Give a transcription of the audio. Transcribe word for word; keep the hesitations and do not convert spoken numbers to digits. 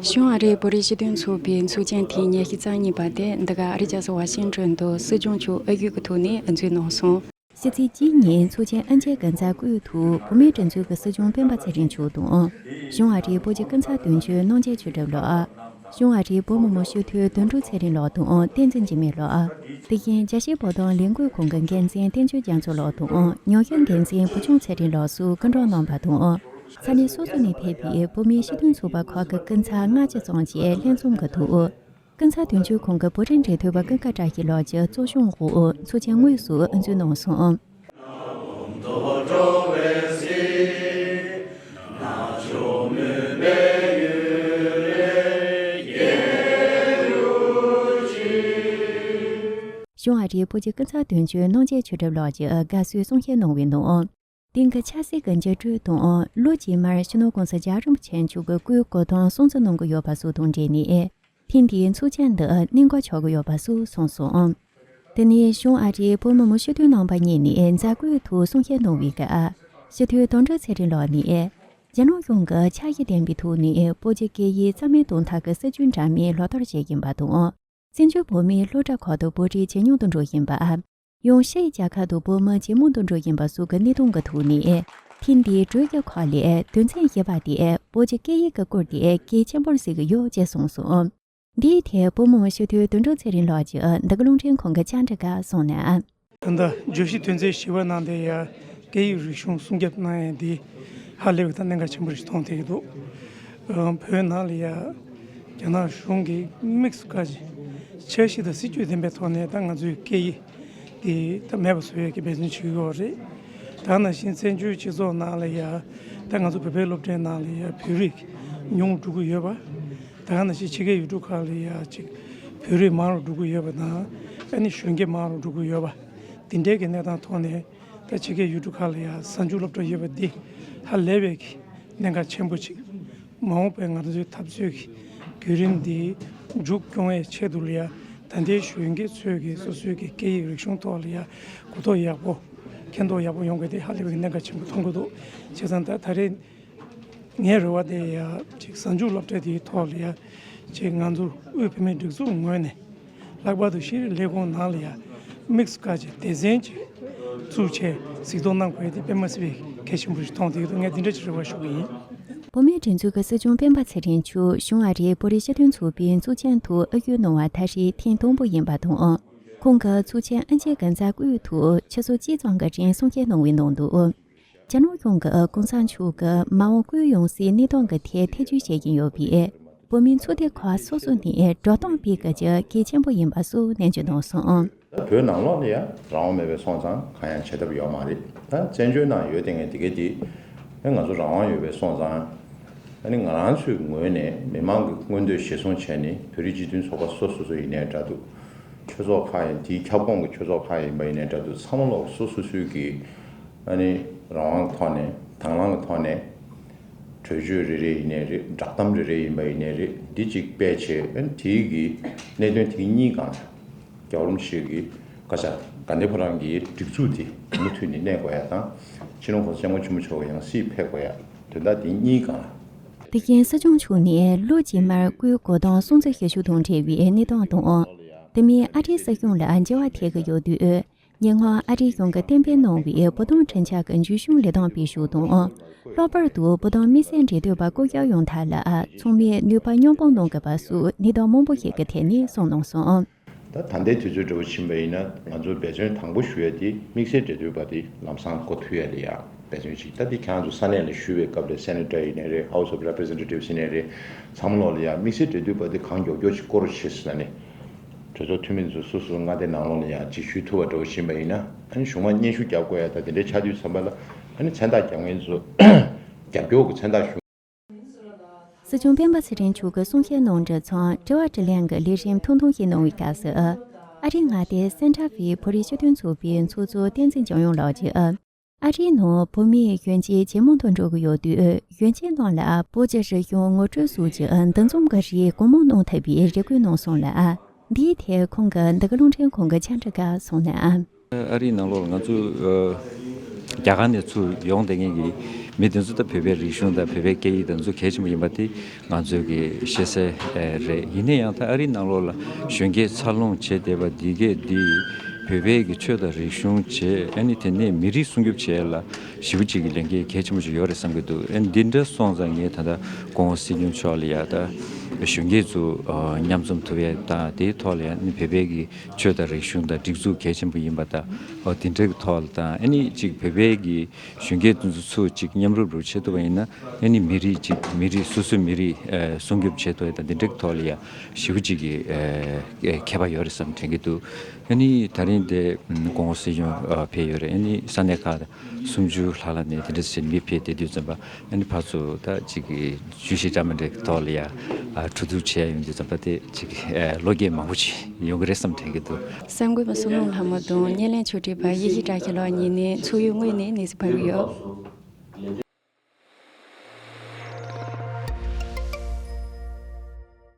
གཞུང་ཨ་རིའི་བོད་རིགས་སྤྱི་མཐུན་ཚོགས་པའི་ཚོགས་ཆེན་ཐེངས་ཉི་ཤུ་རྩ་གཉིས་པ་དེ་འདི་ག་ཨ་རི་རྒྱལ་ས་ཝ་ཤིང་ཏོན་དུ་སྲིད་སྐྱོང་མཆོག་ཨ་བརྒྱུད་ཀྱི་ཐོག་ནས་འཛུལ་གནང་སོང་། ཕྱི་ཚེས་གཅིག་ཉིན་ཚོགས་ཆེན་ཨན་ཆད་གི་མཛད་སྒོའི་ཐོག་བོད་མིའི་སྒྲིག་འཛུགས་ཀྱི་སྲིད་སྐྱོང་སྤེན་པ་ཚེ་རིང་མཆོག་དང་། གཞུང་ཨ་རིའི་བོད་ཀྱི་སྐུ་ཚབ་དོན་གཅོད་རྣམ་རྒྱལ་ཆོས་གྲགས་ལགས། གཞུང་ཨ་རིའི་བོད་མི་མང་སྤྱི་འཐུས་དོན་གྲུབ་ཚེ་རིང་ལགས་དང་བསྟན་འཛིན་འཇིགས་མེད་ལགས། དེ་བཞིན་རྒྱལ་སྤྱིའི་བོད་དོན་ལས་འགུལ་ཁང་གི་འགན་འཛིན་བསྟན་ཆོས་རྒྱ་མཚོ་ལགས་དང་ཉམས་ཞིབ་འགན་འཛིན་བུ་ཆུང་ཚེ་རིང་ལགས་སུ་སྐུ་མགྲོན་གནང་བ་དང་། ས་གནས་སོ་སོ་ནས་ཕེབས་པའི་བོད་མིའི་སྤྱི་མཐུན་ཚོགས་པ་ཁག་གི་སྐུ་ཚབ་ལྔ་བཅུ་ཙམ་བཅས་ལྷན་འཛོམས་ཀྱི་ཐོག་སྐུ་ཚབ་དོན་གཅོད་ཁང་གི་བོད་རིགས་འབྲེལ་མཐུད་པ་ཀུན་དགའ་བཀྲ་ཤིས་ལགས་ཀྱིས་གཙོ་སྐྱོང་འོག་ཚོགས་ཆེན་དངོས་སུ་འཛུལ་གནང་སོང་། གཞུང་ཨ་རིའི་བོད་ཀྱི་སྐུ་ཚབ་དོན་གཅོད་རྣམ་རྒྱལ་ཆོས་གྲགས་ལགས་ཀྱིས་དགའ་བསུའི་གསུང་བཤད་གནང་བའི་ནང་། དེང་གི་ཆབ་སྲིད་ཀྱི་འགྱུར་འགྲོས་དང་ལོ་རྗེས་མར་སྤྱི་ནོར་༸གོང་ས་༸རྒྱལ་བ་རིན་པོ་ཆེ་མཆོག་གི་སྐུའི་གོ་སྟོན་སྲུང་བརྩི་གནང་གི་ཡོད་པ་སོགས་དང་འབྲེལ་ནས། ཐེངས་འདིའི་ཚོགས་ཆེན་འདི་གནད་འགག་ཆགས་ཀྱི་ཡོད་པ་སོགས་གསུངས་སོང་། དེ་ནས་གཞུང་ཨ་རིའི་བོད་མི་མང་སྤྱི་འཐུས་རྣམ་པ་གཉིས་ནས་མཛད་སྒོའི་ཐོག་གསུང་བཤད་གནང་བའི་སྐབས། སྤྱི་འཐུས་དོན་གྲུབ་ཚེ་རིང་ལགས་ནས། རྒྱ་ནག་གཞུང་གིས་འཆར་གཞི་ལྡན་པའི་ཐོག་ནས་བོད་ཀྱི་སྐད་ཡིག་རྩ་མེད་གཏོང་ཐབས་ཀྱི་སྲིད་ཇུས་འདྲ་མིན་ལག་བསྟར་བྱེད་བཞིན་པ་དང་། བཙན་བྱོལ་བོད་མིའི་སློབ་གྲྭ་ཁག་ཏུ་བོད་རིགས་ཇེ་ཉུང་དུ་འགྲོ་བཞིན་པ། ཡང་ཕྱིའི་རྒྱལ་ཁབ་ཏུ་བོད་མི་ཇེ་མང་དུ་འགྲོ་བཞིན་པ་སོགས་ཀྱི་གནས་སྟངས་ཀྱི་ཐོག་ནས། ཐེངས་འདིའི་གྲོས་ཀྱི་ཁག་ལས་དོན་ཚན་བཞི་པ་དེ་བོད་ཀྱི་སྐད་ཡིག་གི་སྐོར་དེ་གལ་ཆེན་པོར་གཟིགས་ཀྱི་ཡོད་ཅེས་གསུངས་སོང་། འདིའི་ཐད་བོད་མི་མང་སྤྱི་འཐུས་དོན་གྲུབ་ཚེ་རིང་ལགས་ཀྱིས་འདི་ག་རླུང་འཕྲིན་ཁང་གི་བཅར་འདྲི་སྐབས་གསུངས་ན། ད་ལྟ་བརྗོད་གཞི་དོན་ཚན་བཞི་པ་ནང་དེ་ཡང་སྐད་ཡིག་རིག་གཞུང་སྲུང་སྐྱོབ་གནང་ཡས་འདི་ཧ་ལས་པའི་ད་གནད་འགག་ཆེན་པོ་ཞིག་མཐོང་བསྡད་ཀྱི་འདུག་ཨ། བོད་ནང་ལ་ཡང་རྒྱ་ནག་གཞུང་གིས་དམིགས་སུ་བཀར་ཅིང་འཆར་གཞི་དང་སྲིད་ཇུས་ལྡན་པའི་ཐོག་ནས་ད་ང་ཚོའི་སྐད་ཡིག་འདི་ད་མེད་པ་བཟོ་ཡས་ཀྱི་འབད་བརྩོན་བྱེད་ཀྱི་ཡོད་རེད། ད་ནང་བཞིན་བཙན་བྱོལ་སྤྱི་ཚོགས་ནང་ལ་ཡང་ད་ང་ཚོ་བོད་པའི་སློབ་གྲྭའི་ནང་ལ་ཡང་བོད་རིགས་ཉུང་འགྲོ་གི་ཡོད་པ། ད་ག་ནང་བཞིན་ཕྱི་རྒྱལ་ཡུལ་གྲུ་ཁག་ལ་ཡང་ཅིག་བོད་རིགས་མང་རུ་འགྲོ་གི་ཡོད་པ་དང་། ཨ་ནི་གཞོན་སྐྱེས་མང་རུ་འགྲོ་གི་ཡོད་པ། འདི་འདྲའི་གི་གནས་སྟངས་ཐོག་ནས་ད་ཕྱི་རྒྱལ་ཡུལ་གྲུ་ཁག་ལ་ཡང་གཟའ་མཇུག་སློབ་གྲྭ་ཡོད་པ་འདི་ཧ་ལས་པའི་གི་གནད་འགག་ཆེན་པོ་ཅིག་མ་འོངས་པའི་ང་ཚོའི་འཐབ་རྩོད་ཀྱི་བརྒྱུད་རིམ་འདི་མཇུག་སྐྱོང་བའི་ཆེད་དུ་ལ་ཡང་ད་ལྟའི་གཞོན་སྐྱེས་ཚོས་ཀྱི་སོ་སོའི་གི་སྐད་ཡིག་རིག་གཞུང་ཐོག་ལ་ཡང་གོ་རྟོགས་ཡག་པོ་མཁྱེན་རྟོགས་ཡག་པོ་ཡོང་དགོས་དེ་ཧ་ལས་པའི་གནད་འགག་ཆེན་པོ་མཐོང་གི་འདུག་བྱས་ཙང་ད་ད་རེས་ངའི་རེ་བ་དེ་ཡང་ཅིག་གཟའ་མཇུག་སློབ་གྲྭ་དེའི་ཐོག་ལ་ཡང་ཅིག་ང་ཚོ་དབུས་བོད་མིའི་སྒྲིག་འཛུགས་ངོས་ནས་ལྷག་པར་དུ་ཤེས་རིག་ལས་ཁུངས་ནང་ལ་ཡང་དམིགས་སུ་བཀར་ཅིག་སྡེ་ཚན་ཅིག་བཙུགས་བྱས་གཟིགས་རྟོག་གནང་དགོས་དེ་དཔེ་མ་སྲིད་པའི་གལ་ཆེན་པོ་ཞིག་མཐོང་བསྡད་ཀྱི་འདུག་ངས་འདི་འདྲ་ཅིག་རེ་བ་ཞུ་གི་ཡིན། བོད་མིའི་སྒྲིག་འཛུགས་ཀྱི་སྲིད་སྐྱོང་སྤེན་པ་ཚེ་རིང་མཆོག་གཞུང་ཨ་རིའི་བོད་རིགས་སྤྱི་མཐུན་ཚོགས་པའི་ཚོགས་ཆེན་དུ་ཨ་བརྒྱུད་གནང་བ་ད་རེས་ཐེངས་དང་པོ་ཡིན་པ་དང་། ཁོང་གིས་ཚོགས་ཆེན་ཨན་ཆད་ཀྱི་མཛད་སྒོའི་ཐོག་ཆུ་ཚོད་གཅིག་ཙམ་གྱི་རིང་གསུང་བཤད་གནང་བའི་ནང་དུ། རྒྱ་ནག་གཞུང་གིས་གོང་ས་མཆོག་གི་མ་འོངས་སྐུའི་ཡང་སྲིད་གནས་སྟངས་ཀྱི་ཐད་ཐེ་བྱུས་བྱེད་ཀྱིན་ཡོད་པས། བོད་མིའི་ཚོགས་སྡེ་ཁག་སོ་སོ་ནས་འགྲོ་སྟངས་སྤེལ་དགོས་རྒྱུ་གལ་ཆེན་པོ་ཡིན་པ་སོགས་ནན་བརྗོད་གནང་སོང་། ད་བོད་ནང་ལོགས་ལ་ཡང་རང་དབང་མེད་པའི་སོང་ཙང་གང་ཡང་བྱེད་ཐབས་ཡོད་མ་རེད། ད་བཙན་བྱོལ་ནང་ཡོད་དེ་ངས་དེ་གས་དེ་ཨེ་ང་ཚོ་རང་དབང་ཡོད་པའི་སོང་ཙང་། ཨ་ནི་ང་རང་ཚོའི་ངོས་ནས་མི་མང་གི་མངོན་འདོད་གཞིར་བཟུང་བྱས་ནས་བོད་རིགས་སྤྱི་མཐུན་ཚོགས་པ་སོ་སོ་སོ་ཡིན་ནའི་འདྲ་འདུག་ཆོས་ཚོགས་ཁག་ཡིན། དེའི་ཁྱབ་ཁོངས་ཀྱི་ཆོས་ཚོགས་ཁག་ཡིན་པ་ཡིན་ནའི་འདྲ་འདུག་ཚང་མ་ལོག་སོ་སོ་སོའི་གི་ཨ་ནི་རང་དབང་གི་ཐོག་ནས་དང་བླངས་ཀྱི་ཐོག་ནས་གྲོས་ཆོད་རེ་རེ་ཡིན་ནའི་རེད། བསྒྲགས་གཏམ་རེ་རེ་ཡིན་པ་ཡིན་ནའི་རེད། འདི་གཅིག་སྤེལ་བྱས། ཨ་ནི་དེའི་གི་གནད་དོན་དེ་གཉིས་སྒང་ལ་རྒྱལ་བ་རིན་པོ་ཆེ་གི་བཀའ་ཤག་དགའ་ལྡན་ཕོ་བྲང་གི་སྒྲིག་འཛུགས་དེ་མུ་མཐུད་ནས་གནས་དགོས་ཡ་དང་། སྤྱི་ནོར་༸གོང་ས་༸སྐྱབས་མགོན་ཆེན་པོ་མཆོག་ཡང་སྲིད་ཕེབས་དགོས་ཡ་དོན་དག་དེ་གཉིས་སྒང་ལ། དེ་བཞིན་སྲིད་སྐྱོང་མཆོག་ནས་ལོ་རྗེས་མར་སྐུའི་གོ་སྟོན་སྲུང་བརྩི་ཞུ་རྒྱུ་དང་འབྲེལ་བའི་གནས་སྟངས་དང་། དེ་མིན་ཨ་རིའི་སྲིད་གཞུང་ལ་འབྲེལ་བ་ཐད་ཀྱི་ཡོད་དུས། ཉེ་སྔོན་ཨ་རིའི་གཞུང་གིས་གཏན་འབེབས་གནང་བའི་བོད་དོན་གྲོས་འཆར་གྱི་འཇུ་བྱང་ལས་དོན་སྤེལ་ཕྱོགས་དང་། ལྷག་པར་དུ་བོད་དོན་དམིགས་བསལ་འབྲེལ་མཐུད་པ་བསྐོ་གཞག་ཡོང་ཐབས་ལ་ཚང་མས་ནུས་པ་མཉམ་སྤུངས་གནང་དགོས་པ་སོགས་གནད་དོན་མང་པོ་ཞིག་གི་ཐད་ནས་གསུངས་གནང་སོང་། ད་ད་ལྟའི་དུས་ཚོད་འདྲ་བོ་ཕྱིན་པ་ཡིན་ན་ང་ཚོ་འབད་བརྩོན་དང་པོ་ཞུ་ཡ་དེ་དམིགས་བསལ་འབྲེལ་མཐུད་པ་དེ་ལམ་སང་འགོ་མཐུད་ཡ་ལ་ཡ་འབད་བརྩོན་ཞིག་ད་དེ་ཁྱེད་རང་ཚོ་ས་གནས་ལ་ཞུས་པའི་སྐབས་ལ་སེ་ནེ་ཊར་ཡིན་ནའི་རེད། House of Representatives ཡིན་ནའི་རེད། ཚང་མ་ལོག་ལ་ཡ་དམིགས་བསལ་འབྲེལ་མཐུད་པ་དེ་གང་མགྱོགས་མགྱོགས་ཞིག་བསྐོ་རོགས་བྱེད་ཟེར་ནས་གྲོས་ཚོགས་འཐུས་མི་ཚོ་སོ་སོ་མངའ་སྡེ་ནང་ལོགས་ལ་ཡ་ཅིག་ཞུ་ཐུབ་པ་འདྲ་བོ་ཕྱིན་པ་ཡིན་ན། ཨ་ནི་གཞུང་མང་སྙན་ཞུ་རྒྱག་དགོས་ཡ་ད་དེ་འདྲའི་ཆགས་དུས་ཙམ་པ་ལ་ཨ་ནི་མཚན་རྟགས་རྒྱག་མཁན་ཚོ་རྒྱབ་སྐྱོར་གྱི་མཚན་རྟགས་ཞུ། སྲིད་སྐྱོང་སྤེན་པ་ཚེ་རིང་མཆོག་གི་གསུང་བཤད་གནང་འདྲི་ཚང་དྲི་བ་དྲིས་ལན་གྱི་ལས་རིམ་ཐུང་ཐུང་ཞིག་གནང་བའི་སྐབས་སུ། ཨ་རིའི་མངའ་སྡེ་སེན་ཊར་ཝི་བོད་རིགས་སྤྱི་མཐུན་ཚོགས་པའི་ཚོགས་གཙོ་བསྟན་འཛིན་འཇམ་དབྱངས་ལགས་ཀྱིས། ཨ་རིའི་ནང་བོད་མིའི་གཞོན་སྐྱེས་ཇེ་མང་དུ་འགྲོ་གི་ཡོད་དུས། གཞོན་སྐྱེས་རྣམས་ལ་བོད་ཀྱི་རིག་གཞུང་ངོ་སྤྲོད་སོགས་ཀྱི་འདུ་འཛོམས་ཀྱི་རིགས་གང་མང་གནང་ཐུབ་པའི་རེ་སྐུལ་གནང་སོང་ལ། འདིའི་ཐད་ཁོང་གིས་འདི་ག་རླུང་འཕྲིན་ཁང་གི་བཅར་འདྲི་སྐབས་གསུངས་ན། ཨ་རིའི་ནང་ལོགས་ང་ཚོ་ཨ་རྒྱ་གར་ནས་ཚུར་ཡོང་བསྡད་མཁན་གྱི་ མི་དེ་ཚོ་ད་བོད་པའི་རིག་གཞུང་དང་བོད་པའི་སྐད་ཡིག་དང་ཚོ་གལ་ཆེན་པོ་ཡིན་པ་དེ་ང་ཚོའི་གི་ཤེས་གསལ་རེད། ཡིན་ན་ཡང་ད་ཨ་རིའི་ནང་ལོགས་ལ་གཞོན་སྐྱེས་འཚར་ལོངས་བྱས་བསྡད་པ་འདི་གས་འདི་བོད་པའི་གི་ཆོས་དང་རིག་གཞུང་བྱས། ཨ་ནི་དེ་ནས་མི་རིགས་སྲུང་སྐྱོབ་བྱེད་ཡ་ལ་ཞེ་པོ་ཅིག་གི་ལས་འགན་གལ་ཆེན་པོ་ཞིག་ཡོད་རེད་བསམ་གྱི་འདུག་ཨ་ནི་འདི་འདྲ་སོང་ཙང་ངས་ད་ལྟ་སྐུ་ངོ་སྲིད་སྐྱོང་མཆོག་ལ་ཡ་ད་གཞོན་སྐྱེས་ཚོ་མཉམ་འཛོམས་ཐུབ་ཡ་དང་དེའི་ཐོག་ལ་ཡ་ཨ་ནི་བོད་པའི་གི་ཆོས་དང་རིག་གཞུང་དང་སྒྲིག་འཛུགས་གལ་ཆེན་པོ་ཡིན་པ་དང་། འོ་དེ་འདྲ་གི་ཐོག་ལ་དང་ཨ་ནི་ཅིག་བོད་པའི་གི་གཞོན་སྐྱེས་དེ་ཚོ་ཚུར་ཅིག་མཉམ་རུབ་རུ་བྱེད་ཐུབ་པ་ཡིན་ན། ཨ་ནི་མི་རིགས་ཅིག་མི་རིགས་སོ་སོའི་མི་རིགས་ཨ་སྲུང་སྐྱོབ་བྱེད་ཐུབ་ཡ་དང་འདི་འདྲའི་ཐོག་ལ་ཡ་ཞེ་པོ་ཅིག་གི་ཨ་ཁྱད་པར་ཡོད་རེད་བསམ་དྲན་གྱི་འདུག་ཨ་ནི་ད་རིང་དེ་ཨ་སྐུ་ངོ་སྲིད་སྐྱོང་ཨ་ཕེབས་ཡོད་རེད། ཨ་ནི་ས་གནས་ཁག་སུམ་ཅུ་ལྷག་ལ་ནས་དེ་འདྲ་ཞིག་མི་ཕེབས་བསྡད་དུས་ཙམ་པ། ཨ་ནི་ཕར་ཚུར་ད་ཅིག་གི་བརྗོད་གཞི་འདྲ་མི་འདྲ་གི་ཐོག་ལ་ཡ་ཨ་གྲོས་བསྡུར་བྱེད་ཡ་ཡོང་དུས་ཙམ་པ་དེ་ཅིག་གི་ཨ་བློ་སྐྱེད་མང་པོ་ཅིག་ཡོང་གི་རེད་བསམ་དྲན་གྱི་འདུག་གསར་འགོད་པ་བསོད་ནམས་ལྷ་མོ་དང་བརྙན་ལེན་ཕྱོགས་སྒྲིག་པ་ཡེ་ཤེས་བཀྲ་ཤིས་ལགས་གཉིས་ནས་ཚོགས་ཡུལ་དངོས་ནས་གནས་ཚུལ་ཕབ་ཀྱི་ཡོད།